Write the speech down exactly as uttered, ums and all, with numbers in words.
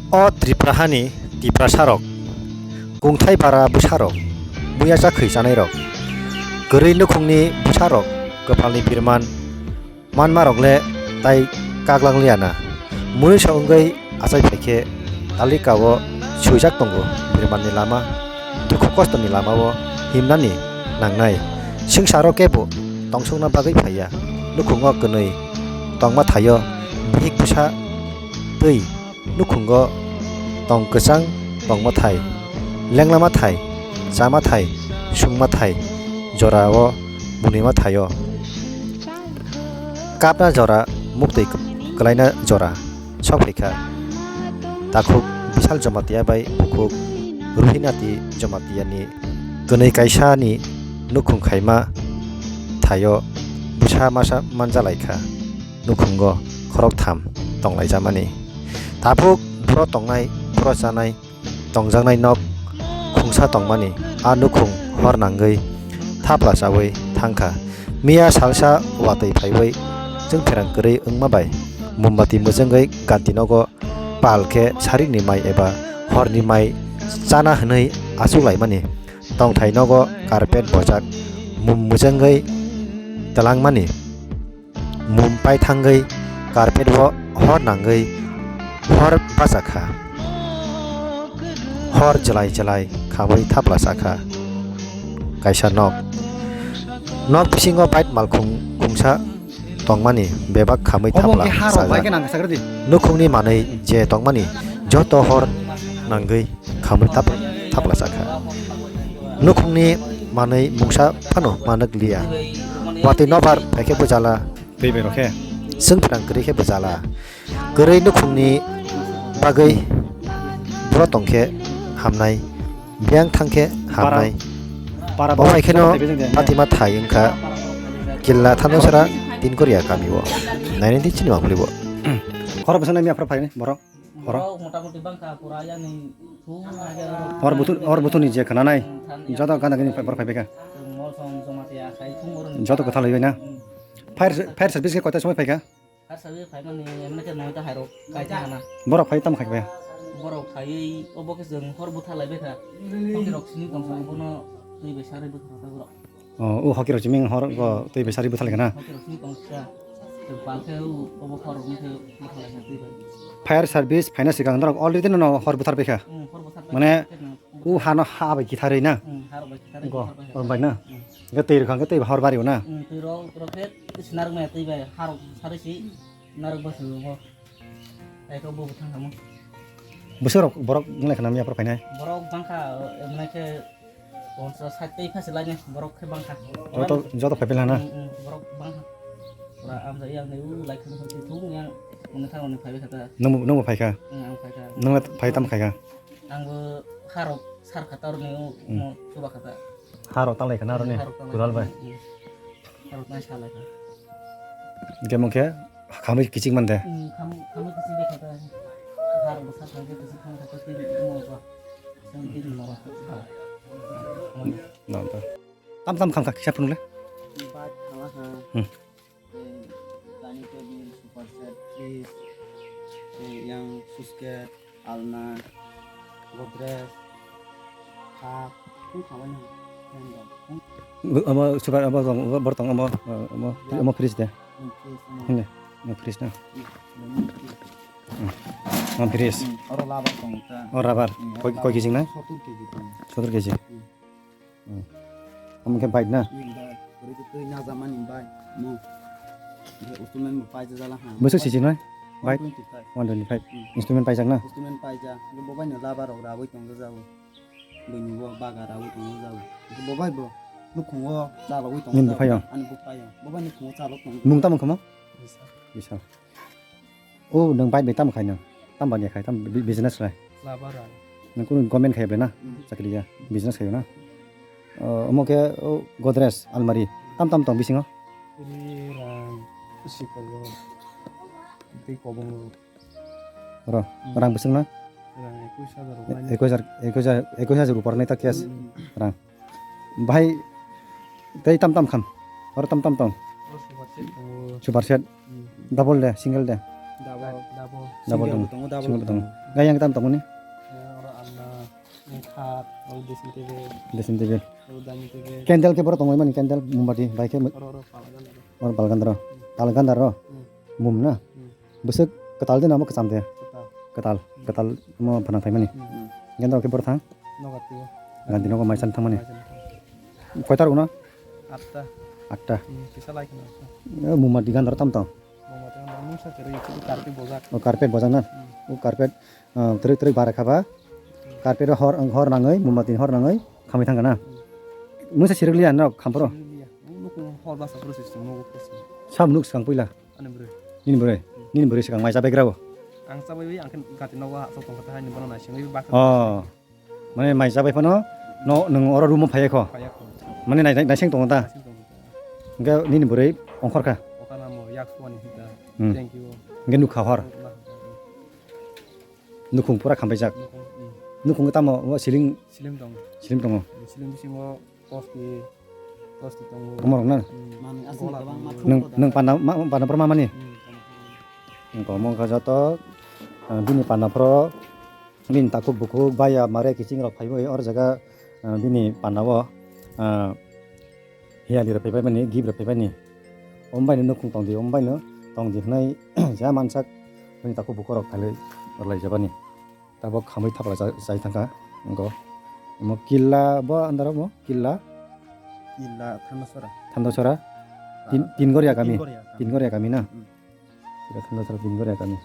O Tripura hani Tiprasarok, kungthai bara bwsarok, muya chakhwi chanairok, kwrwi nukhungni bwsarok, kwpalni birman manmarok le tai kaglang liya na. Munisa wngwi achai phaikhe talikao swijak tongo birmanni lama, dukhu kostoni lamao himnani nangnai. Swngcharo kebo tongsokna bagwi phaiya, nukhungo kwnwi tongma thaio, bihik bwsa twi nukhungo tong kwchang tongma thai, lenglama thai, chama thai, sungma thai, jorao munima thaio. Kapna jora, muktwi kwlaina jora sok phaikha. Takhuk Bishal Jamatia bai bukhuk Ruhinati Jamatiani kwnwi kaisani nukhung khaima thaio bwsa masa manjalaikha. Nukhungo khoroktham tonglaijamani. Takhuk buro tongnai, buro chanai, tongjaknai nok khungsa tongmani, a nukhung hor nangwi thapla chawi thangkha. Miya salsa watwi phaiwi chwngpherang kwrwi wngma bai mombati mwchwngwi ganti nogo pal khe sarikni mai eba horni mai chana hwnwi achuklaimani. Tongthai nogo carpet bojak mum mwchwngwi twlangmani. Mum pai thangwi carpet o hor nangwi hor bachakha. Hor jwlai jwlai khamwi thapla chakha. Kaisa nok. Nok bisingo bike malkhung khungsa tongmani bebak khamwi Obo thapla hwnkhe ha rok chajak. Bai khe nang sakra di. Nukhungni manwi je tongmani joto hor nangwi khamwi thap-, thapla chakha. Nukhungni manwi mungsa phano manwk liya. Watwi nobar phaikhe bujala. Twi bai rokhe. Swngphrang kwrwi khe bujala. Kwrwi nukhungni bagwi buro tongkhe hamnai. Biyang thangkhe hamnai. Para, para. Omo hai kheno taibe jeng de. Fatima thai wngkha. Killa Thanosara Tinkoria kamio. Nainani chini mangpili bo. Khoro bwsano miya phra phaini borok. Horo? Borok motamoti bangkha pura yani thung hage aro. Hor buthun, hor buthuni je khwnanai. Hmm, thani. Joto gana gini borok phaibaikha. Mol song Jamatia khai thung boroni. Joto kwthal laibai na. Hmm. Fire, fire service khe koita somoi phaikha? Fire service phaimani emne khe noita hairok kaitha hana. Borok phai tam khaikha? Borok phaiwi obo khe chwng hor butha laibaikha. Hoki rok sini tongsa bono twi bai sarwi butha kha borok. O, o hoki rok chiming hor go twi bai sari bwthalai kana? Hoki rok sini tong kha. Bang khe o, obo hor rok ni khe bwthalai kha twi bai. Fire service phaina swkang norok already no hor bwthar bai kha. Hmm, hor bwthar bai kha. Mane o hano ha bai kitharwi na? Hmm, ha rok bai kitharwi. Go, bwthar bai kha. Hor bai na? Hmm. Ga twi rwkha ga twi hor bari o na? Hmm, twi rok rok khe sinarok maya twi bai ha rok sarwi si narok bwswk o. Tei khe bo bwthang kamo. Bwswk rok borok wnglai khna miya phoro phainai? Borok bangkha, emne khe ponchas sait tei phaisilai ni borok khe bangkha. Joto, joto phaiphil hana? Mm, mm, borok bangkha. Pura amjai yang nai u lai khna thung yang mwnwi thang mwnwi phaibai kha ta. Nwngbo, nwngbo phaikha? Mm, ang phaikha. Nwng le phai tam khaikha? Ang bo harok sar kha ta rw ni u, mm, mo chuba kha ta. Harok tanglai khna aroni. Harok tanglai kural bai. Hmm. Harok nai salai kha. Hingke mungkhe khamui kichik mande. Hmm, khamui, khamui kichik bai kha ta. Harok bwsa thangkhe kichik thang kha ta tini mo ba. Tini mo ba. Nanta. Tam tam kham kha kisa phunuk le. Bat khala kha. Hmm. Tei dining table, sofa set, fridge, tei yang susket, alna, godrej, kha, kung kha bai nang, fan rok, kung. Omo super, omo tong, omo borok tong, omo, omo, omo fridge de. Hmm, fridge, omo. Hini, omo fridge na. Hmm, omo fridge. Hmm. Omo fridge. Hmm, oro rubber tong ta. Oh, rubber. Hmm, koi, oro koi rubber kg nai? Sottur kg tong. Sottur kg. Hmm. Hmm. Omo khe bike na? Hmm, bike. Ori khe twi najakmani bike. Mo. Khe instrument bo paijak jala ha. Bwswk sisi noi? Bike? One twenty five. One twenty five. Hmm. Instrument paijak na? Instrument paijak. Khe bo bai no rubber rok rawi tong jago. Buini bo baga rawi tong jago. Khe bo bai bo nukhungo chalogwi tong jago. Nini buphaiyong? Ani buphaiyong. Bo bai nukhungo chalok tong jago. Mung tamo khe mo? Bisa. Bisa. O nwng bike bai tamo khai nwng? Tamo baniya khai? Tamo bi-, business khai? Labar ai. Nwng kunu government khai bai na? Hmm. Chakri ya. Business khai na? O, omo khe o Godrej almari. Tam tam tong bisingo? Ri rang si kobo. Tei kobong ro. Ro, hmm, rang bwswk na? Rang ekwis hajar rok nai. Ekwis hajar, ekwis hajar, ekwis hajar upor nai ta cash. Hmm. Rang. Bahai tei tam tam khan. Oro tam tam tong. Oro super set tongo. Super set. Hmm. Double de, single de? Double, double. Double single tongo. Bo tongo, double single bo tongo. Tongo. Gai yang tam tongmani? Ya, oro alna, khat, oro dressing table, dressing table, oro dining table. Candle khe boro tongmani, candle, mombati, bai khe mo-, oro, oro, palgan oro. Oro palgandaro. Hmm. Palgandaro. Hmm. Mum na? Hmm. Bwswk kwtal de na mo kwcham de? Kwtal. Kwtal. Hmm. Kwtal mo phana phaimani. Hmm. Gendro khe boro thang? Nogo tio. Gandhi nogo maisan thangmani. Maisan thang. Koitar uno? Atta. Atta. Hmm, kisa lai khna. Eh, muma digan daro tam tong? Muma digan daro mungsa kere itu carpet bojak. Oh, carpet bojak na? Hmm. Oh, carpet, ah, twrwk twrwk bara khaba. Hmm. Carpet hor, hor nangwi, muma tin hor nangwi, khamwi thangkha na? Hmm. Mungsa sirikliya no khamporo? Sirikliya. Nukung hor basa pura system, nugo pura system. Sam nuk swkang puila? Ani bwrwi. Nini bwrwi? Hmm. Nini bwrwi swkang mai chabai grabo? Ang chabai wi, ang khe gati nogo ha, sotong khe haini bono naisingwi bakha. Oh. Mane mai chabai phano no, nwng oro room o phaiya kho? Phaiya kho. Mane nai-, nai-, naising tongo ta? Naising tongo ta. Hwnkhe nini bwrwi ongkhor kha? Okhana mo yak suani hita. Hmm. Thank you. Hwnkhe nukha hor? Nukha. Nukhung pura khambaijak. Nukhung, hmm. Nukhung tamo o ceiling? Ceiling tongo. Ceiling tongo. Ceiling bisingo Tosti, tosti tongo. Tongmorok na? Hmm. Manwi aswk gola kwbangma tongo. Nwng, nwng panda, ma, panda phoro mamani? Hmm, panda phoro. Wngkha omo wngkha joto, ah, bini panda phoro, bini takhuk bukhuk, baya mare kiching rok phaiwi or jaga, ah, bini panda o, ah, hiyali rok phaibai mani, gift rok phaibai ni. Omo bai no nukhung tongdi, omo bai no tongdi hwnwi ja mansak bini takhuk bukhuk rok khailai rwlai jabani. Tabok khamwi thapla cha-, chai thangkha, wngkha. Omo killa bo andaro mo, killa? Killa Thandasora. Thandasora? Ah, Tin, Tin Goria kami. Tin Goria kami. Tin Goria kami na? Hmm. Killa Thandasora Tin Goria kami.